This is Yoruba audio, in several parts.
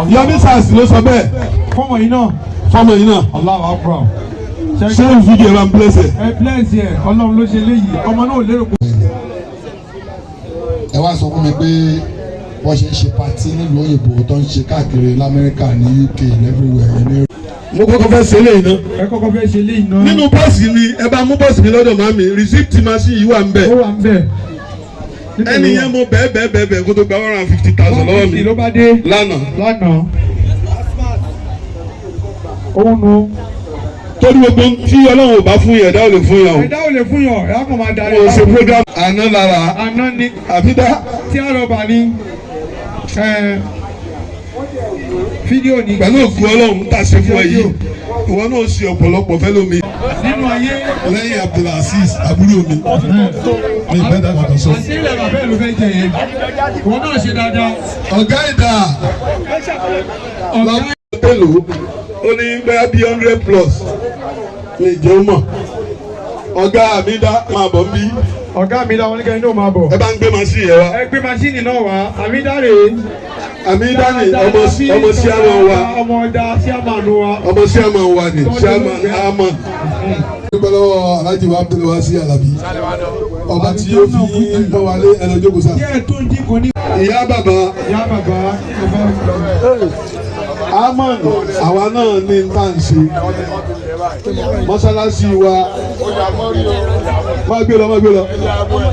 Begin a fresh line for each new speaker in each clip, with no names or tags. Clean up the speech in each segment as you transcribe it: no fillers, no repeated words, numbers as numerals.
Yomi Sars ló sọ bẹ́ẹ̀.
Fọmọ yìí náà.
Fọmọ yìí náà.
Allahu Akbar.
Ṣé ń fídíò ẹ̀ máa ń bless ẹ̀.
Ẹ bless ẹ, Ọlọ́run ló ṣe léyìí, ọmọ náà ò lérò pé.
Ẹ wá sọ fún mi pé wọ́n ṣe ń ṣe party nílùú òyìnbó tó ń ṣe káàkiri lamẹ́ríkà, ní UK, everywhere ní.
Mo kọ́kọ́ fẹ́ ṣe eléyìí náà.
Ẹ kọ́kọ́ fẹ́ ṣe léyìí náà.
Nínú purse mi, ẹ bá mú purse mi lọ́dọ̀ màmí, receipt machine yìí wà ń bẹ̀.
Ó wà ń bẹ̀.
Ẹni yẹn, mo bẹ́ẹ̀ bẹ́ẹ̀ bẹ́ẹ̀ bẹ́ẹ̀ kó tó gba 150,000 lọ́wọ́ mi
ló bá dé
lánàá.
Lánàá. Òun nu.
Torí gbogbo tí Ọlọ́run ò bá fún yẹn, ẹ̀dá ò lè fún yẹn o.
Ẹ̀dá ò lè fún yàn, ẹ̀dá kan máa darí.
Mo ṣe program àná lára.
Àná ni.
Àbídá.
Tí a rọ̀bà ni fídíò ni.
Pẹ̀lú ògùn Ọlọ́run tá a ṣe fún ẹ yìí, ìwọ náà ṣe ọ̀pọ̀lọpọ̀ fẹ́ lómi.
Nínú ayé.
Lẹ́yìn Abdulaziz, àbúrò mi, mi ìfẹ́ dàgbà kan sọ.
Àti ilẹ̀ bàbá ẹ̀ ló fẹ́ jẹ yẹn. Ìwọ náà ṣe dáadáa.
Ọ̀gá ìdá.
Ọ̀gá.
Èlò ó ní bẹ́ẹ̀ bí 100 plus ní ìjẹun mọ̀. Ọ̀gá mi dá máa bọ̀ ń bí.
Ọ̀gá mi làwọn oníkẹ́ni náà máa bọ̀.
Ẹ bá ń gbé machine yẹn wá.
Ẹ gbé machine náà wá, àmì dáre.
Àmì dání, ọmọ ọmọ síámà wa.
Ọmọ ọ̀dà síámànù wa.
Ọmọ síámà wa ni síámà àmà. Dúpẹ́ lọ́wọ́ Alhaji wa Abdulwasi Alabi, ọba tí yóò fi pọ́n wálé ẹlẹ́jọ́kọ̀ sá.
Díẹ̀ tó ń dín kò ní.
Ìyá bàbá.
Ìyá bàbá.
Amon, àwa náà ní tá à ń ṣe mọ́sálásí wa. Má gbé lọ, má gbé lọ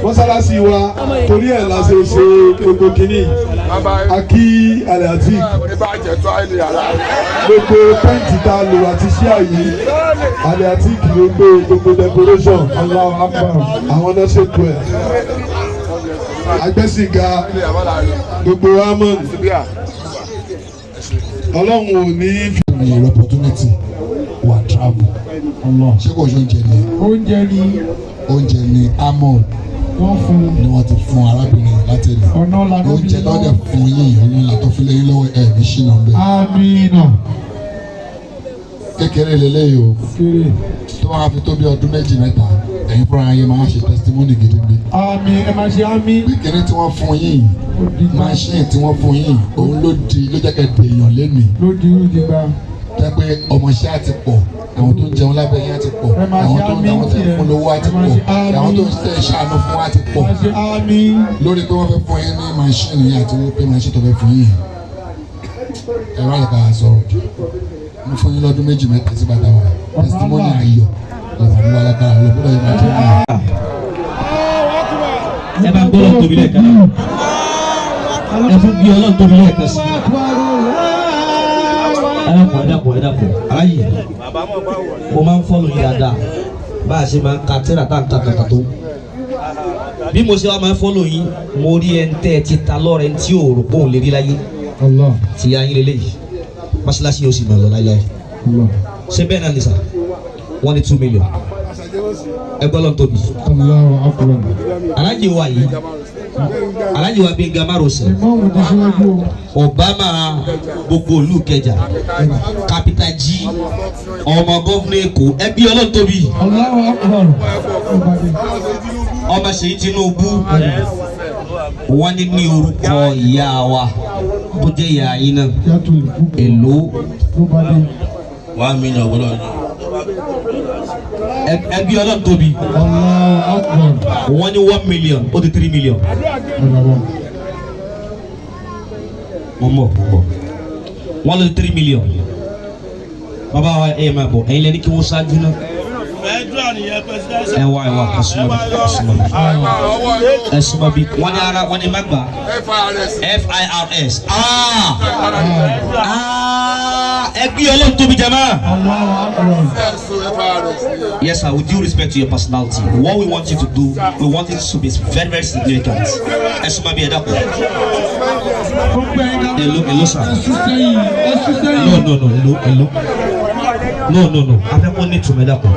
mọ́sálásí wa, torí ẹ̀ la ṣe ṣe gbogbo kínní. Akí alẹ́ àti gbogbo tent tá a lò àti ṣíà yìí, alẹ́ àti ló gbé gbogbo decoration.
Allahu Akbar.
Àwọn náà ṣètò ẹ̀. Agbẹ́sìnga gbogbo amon, Ọlọ́run ò ní fi.
Ní opportunity wà travel, ṣé kò ṣe oúnjẹ ni?
Oúnjẹ ni.
Oúnjẹ ni amon
wọ́n fún
ni wọ́n ti fún arábìnrin láti lè
ọ̀nà lànà.
Oúnjẹ tó dẹ̀ fún yín, ọ̀nà làtọ́ fi lẹ́yìn lọ́wọ́ ẹ̀ ní ṣìnà bẹ́ẹ̀.
Amina.
Kékeré lélẹ́yìí o.
Kéré.
Tó máa fi tó bí ọdún méjì mẹ́ta, ẹ̀yin fúnra yín máa ṣe testimony gidi bí.
Àmín, ẹ máa ṣe àmín.
Kékeré tí wọ́n fún yín, machine tí wọ́n fún yín, òun ló di ló jẹ́ kẹ́ dèèyàn lénìí.
Ló di ó di gba.
Jẹ́ pé ọmọọṣẹ́ á ti pọ̀, àwọn tó ń jẹun lábẹ́ yín á ti pọ̀,
Ẹ máa
àwọn
ṣe
tó ń
àmín
àwọn tó ń
tiẹ̀.
fún lówó á ti
Ẹ máa
pọ̀,
ṣe àmín.
àwọn tó ń tẹ̀ ṣàánú fún á ti pọ̀.
Máa ṣe àmín.
Lórí pé wọ́n fẹ́ fún yín ní machine yìí àti wípé machine tó fẹ́ fún yín, ẹ wá lè ká sọ̀rọ̀ jù. Mo fún yín lọ́dún méjì mẹ́ta sí bàtà wa, testimony ayọ̀ lọ́wọ́ mú wa lágbára lọ́gbọ́dọ̀ yìí máa jẹ́ wọn.
Ẹ bá gbọ́ Ọlọ́run tóbi lẹ́ẹ̀kan náà. Ẹ fún bí Ọlọ́run tóbi lẹ́ẹ̀kan sí. Ẹ dákun, ẹ dákun, ẹ dákun. Aláyè, mo máa ń follow yín dáadáa, bá a ṣe máa ń ka tíra tá à ń ka kàkà tó bí mo ṣe wá máa ń follow yín. Mo rí ẹ ń tẹ́ ẹ ti ta lọ́rẹ̀ tí ò rò pé òun lè rí láyé.
Allah.
Tí yá yín lélẹ́yìí, mọ́ṣáláṣí yóò sì máa lọ láíláí.
Allah.
Ṣé bẹ́ẹ̀ náà ni sà? Wọ́n ní 2 million. Ẹ gbọ́ Ọlọ́run tóbi.
Allahu Akbar.
Alájì wa yìí, alájì wa Gbénga Márosẹ̀.
Ìmọ̀ọ́mù ti ṣíwájú o.
Obama gbogbo ìlú Ìkẹjà, Capital G, ọmọ governor Èkó, ẹbí Ọlọ́run tóbi.
Allahu Akbar.
Ọmọ Ṣèyí Tinubu, wọ́n ní orúkọ ìyá wa tó jẹ́ ìyá yín náà.
Yàtọ̀ ìkú.
Èló?
Ló bá dé.
1 million gbọ́dọ̀ ní.
Ẹbí Ọlọ́run tóbi.
Allahu Akbar.
Wọ́n ní 1 million, ó di 3 million.
Ọ̀làwọ̀.
Mo mọ̀, mo mọ̀, wọ́n ló di 3 million. Bàbá wa, ẹ máa bọ̀, ẹ̀yin lẹ́ni kí wọ́n ṣáájú náà. Ẹ wá, ẹ wá, ẹ súnmọ́ bí, ẹ súnmọ́ bí, ẹ súnmọ́ bí. Wọ́n ní ara wọ́n ní má gbà FIRS. Ah ah, ẹgbẹ́ Ọlọ́run tóbi jama.
Allahu Akbar.
Yes sir, with due respect to your personality, what we want you to do, we want it to be very very significant. Ẹ súnmọ́ bí, ẹ dákun.
Gbogbo ẹ̀yin ká.
Hello, hello sir.
Ẹ sún sẹ́yìn. Ẹ sún sẹ́yìn.
No, no, no, hello, hello. No, no, no. Afẹ́kọ́ ní ìtumọ̀, ẹ dákun.